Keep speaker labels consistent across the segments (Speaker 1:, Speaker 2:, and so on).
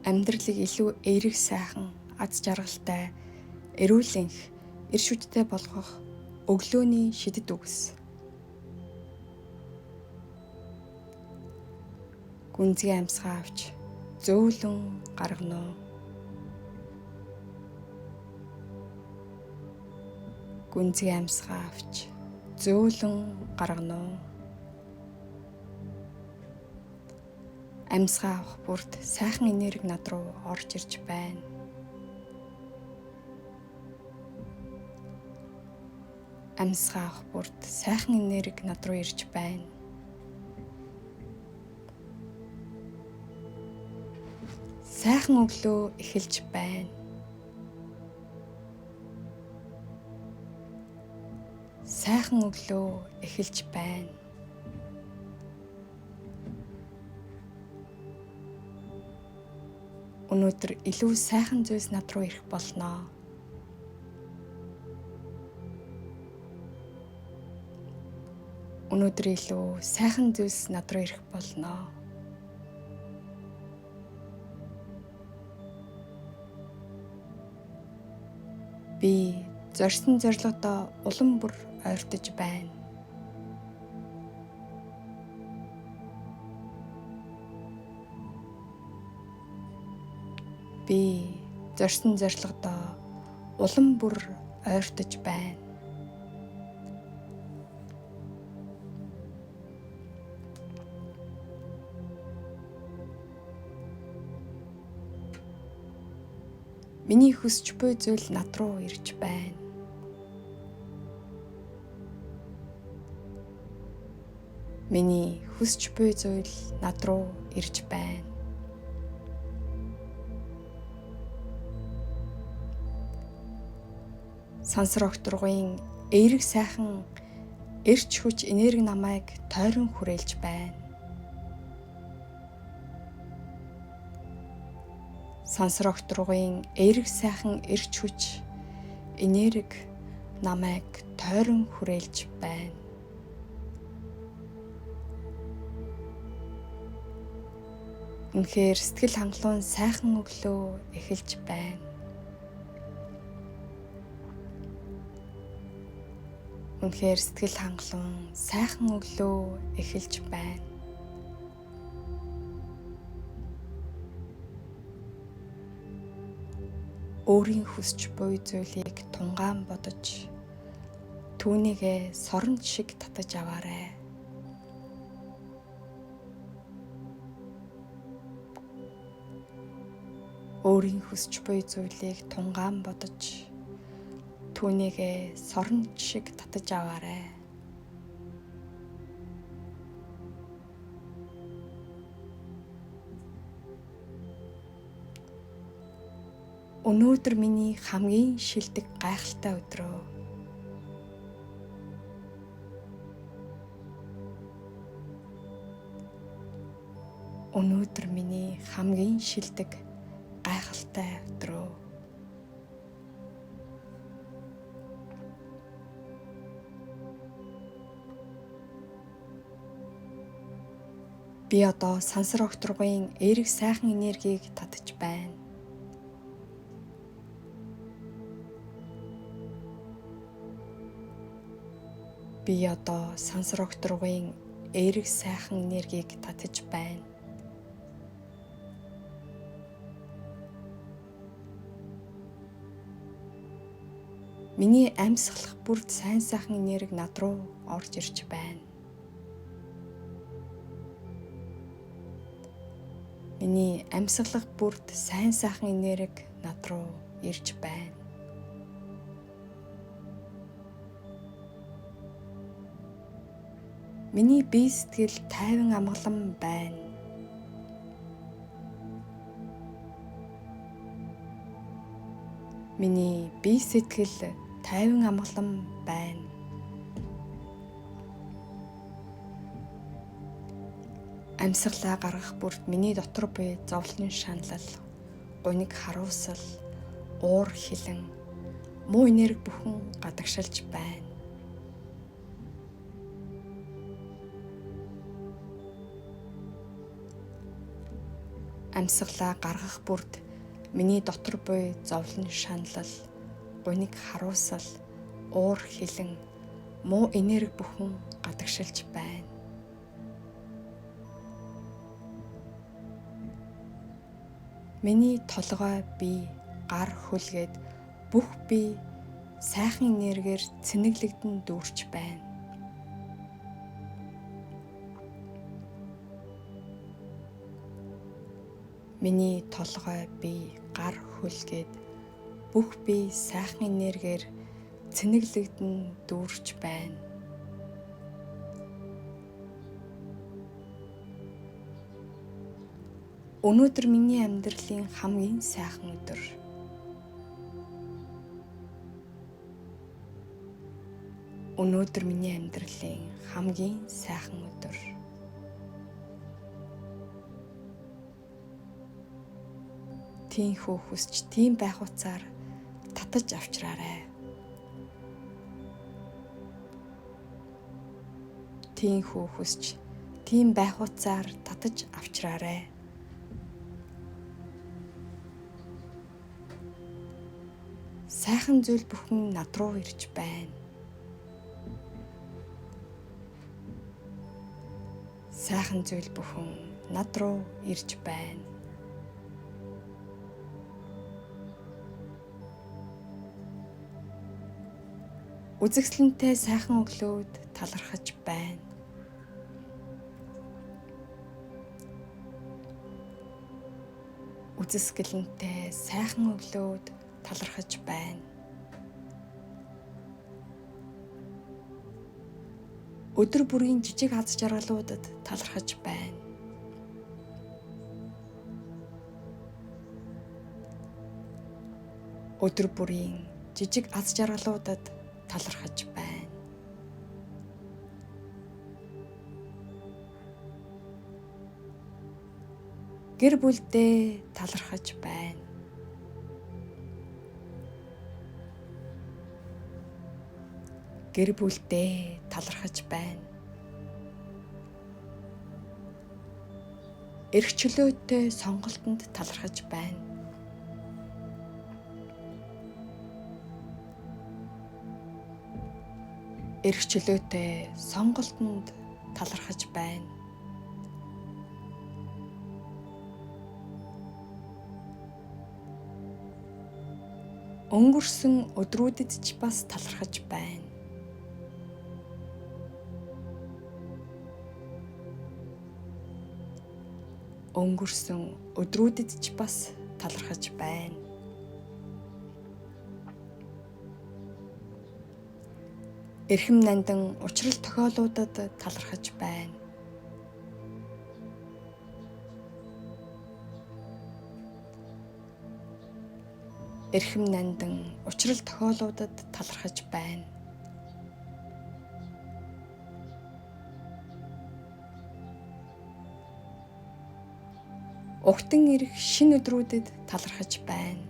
Speaker 1: Амьдралыг илүү эерэг сайхан, аз жаргалтай, эрүүл энх, эрш хүчтэй болгох өглөөний шидэт үгс. Гүнзгий амьсгаа авч зөөлөн гаргана уу? Гүнзгий амьсгаа авч зөөлөн гаргана уу? Амьсгаа авах бүрт сайхан энерги над руу орж ирж байна. Амьсгаа авах бүрт сайхан энерги над руу ирж байна. Сайхан өглөө эхэлж байна. Сайхан өглөө эхэлж байна. Өнөөдөр илүү сайхан зүйлс над руу ирэх болно. Өнөөдөр илүү сайхан зүйлс над руу ирэх болно. Би зорьсон зорилгодоо улам бүр ойртож байна. Би зорьсон зорилгодоо улам бүр ойртож байна. Миний хүсч буй зүйл над руу ирж байна. Миний хүсч буй зүйл над руу ирж байна. Сансар огторгуйн эерэг сайхан эрч хүч энерги намайг тойрон хүрээлж байна. Сансар огторгуйн эерэг сайхан эрч хүч энерги намайг тойрон хүрээлж байна. Үнэхээр сэтгэл хангалуун сайхан өглөө эхэлж байна. Үнэхээр сэтгэл хангалуун сайхан өглөө эхэлж байна. Өөрийн хүсч буй зүйлийг тунгаан бодож түүнийгээ сорон шиг татаж аваарай. Өөрийн хүсч буй зүйлийг тунгаан бодож түүнийгээ сорон шиг татаж аваарай. Өнөөдөр миний хамгийн шилдэг гайхалтай өдрөө. Өнөөдөр миний хамгийн шилдэг гайхалтай өдрөө. Би одоо сансар огторгуйн эерэг сайхан энергийг татаж байна. Би одоо сансар огторгуйн эерэг сайхан энергийг татаж байна. Миний амьсгалах бүрд сайн сайхан энерги над руу орж ирж байна. Миний амьсгалах бүрд сайн сайхан энерги над руу ирж байна. Миний бие сэтгэл тайван амгалан байна. Миний бие сэтгэл тайван амгалан байна. Амьсгалаа гаргах бүрт миний дотор буй зовлон шаналл, гуниг харуусал, уур хилэн, муу энерги бүхэн гадагшилж байна. Амьсгалаа гаргах бүрд миний дотор буй зовлон шаналл, гуниг харуусал, уур хилэн, муу энерги бүхэн гадагшилж байна. Миний толгой, бие, гар хөлгээд бүх бие сайхан энергиэр цэнэглэгдэн дүүрч байна. Миний толгой, бие, гар хөлгээд бүх бие сайхан энергиэр цэнэглэгдэн дүүрч байна. Өнөөдөр миний амьдралын хамгийн сайхан өдөр. Өнөөдөр миний амьдралын хамгийн сайхан өдөр. Тийхүү хүсч тийм байх утсаар татаж авчраарай. Тийхүү хүсч тийм байх утсаар татаж авчраарай. Сайхан зүйл бүхэн над руу ирж байна. Сайхан зүйл бүхэн над руу ирж байна. Үзэсгэлэнтэй сайхан өглөөд талархаж байна. Үзэсгэлэнтэй сайхан өглөөд талархаж байна. Өдөр бүрийн жижиг аз жаргалуудад талархаж байна. Өдөр бүрийн жижиг аз жаргалуудад талархаж байна. Гэр бүлдээ талархаж байна. Гэр бүлдээ талархаж байна. Эрх чөлөөтэй сонголтонд талархаж байна. Эрх чөлөөтэй сонголтонд талархаж байна. Өнгөрсөн өдрүүдэд ч бас талархаж байна. Өнгөрсөн өдрүүдэд ч бас талархаж байна. Эрхэм нандин учрал тохиолуудад талархаж байна. Эрхэм нандин учрал тохиолуудад талархаж байна. Угтан ирэх шинэ өдрүүдэд талархаж байна.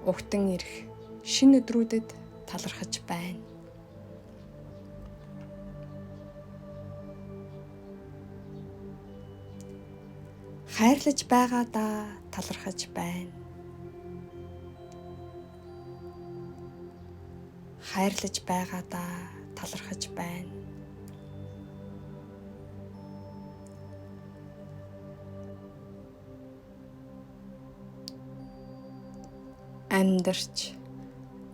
Speaker 1: Угтан ирэх шинэ өдрүүдэд талархаж байна. Хайрлаж байгаадаа талархаж байна. Хайрлаж байгаадаа талархаж байна. Амьдарч,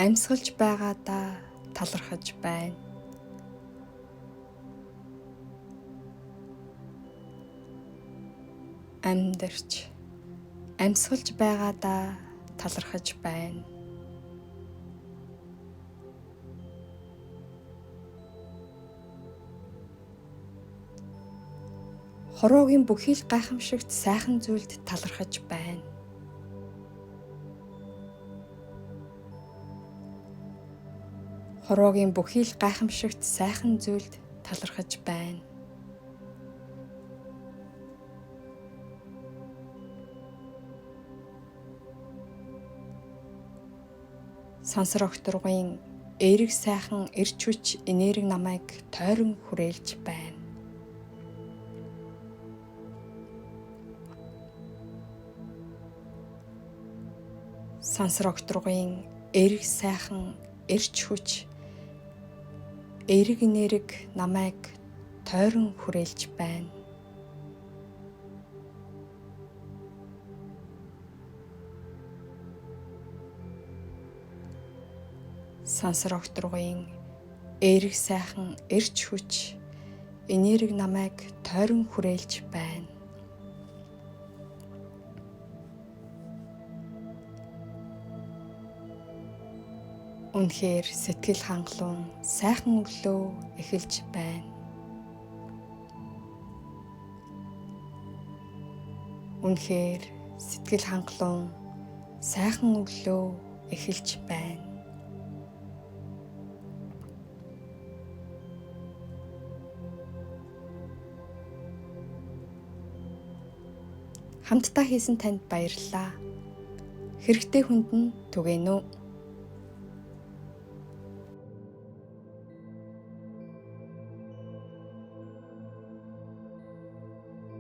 Speaker 1: амьсгалж байгаадаа талархаж байна. Амьдарч, амьсгалж байгаадаа талархаж байна. Хороогийн бүхий л гайхамшигт сайхан зүйлд талархаж байна. Хороогийн бүхий л гайхамшигт сайхан зүйлд талархаж байна. Сансар огторгуйн Эерэг сайхан эрч хүч энерги намайг тойрон хүрээлж байна. Сансар огторгуйн эерэг сайхан эрч хүч эерэг энерги намайг тойрон хүрээлж байна. Сансар огторгуйн эерэг сайхан эрч хүч энерги намайг тойрон хүрээлж байна. Үнэхээр сэтгэл хангалуун сайхан өглөө эхэлж байна. Үнэхээр сэтгэл хангалуун сайхан өглөө эхэлж байна. Хамтдаа хийсэн танд баярлалаа. Хэрэгтэй хүнд нь түгээнэ үү.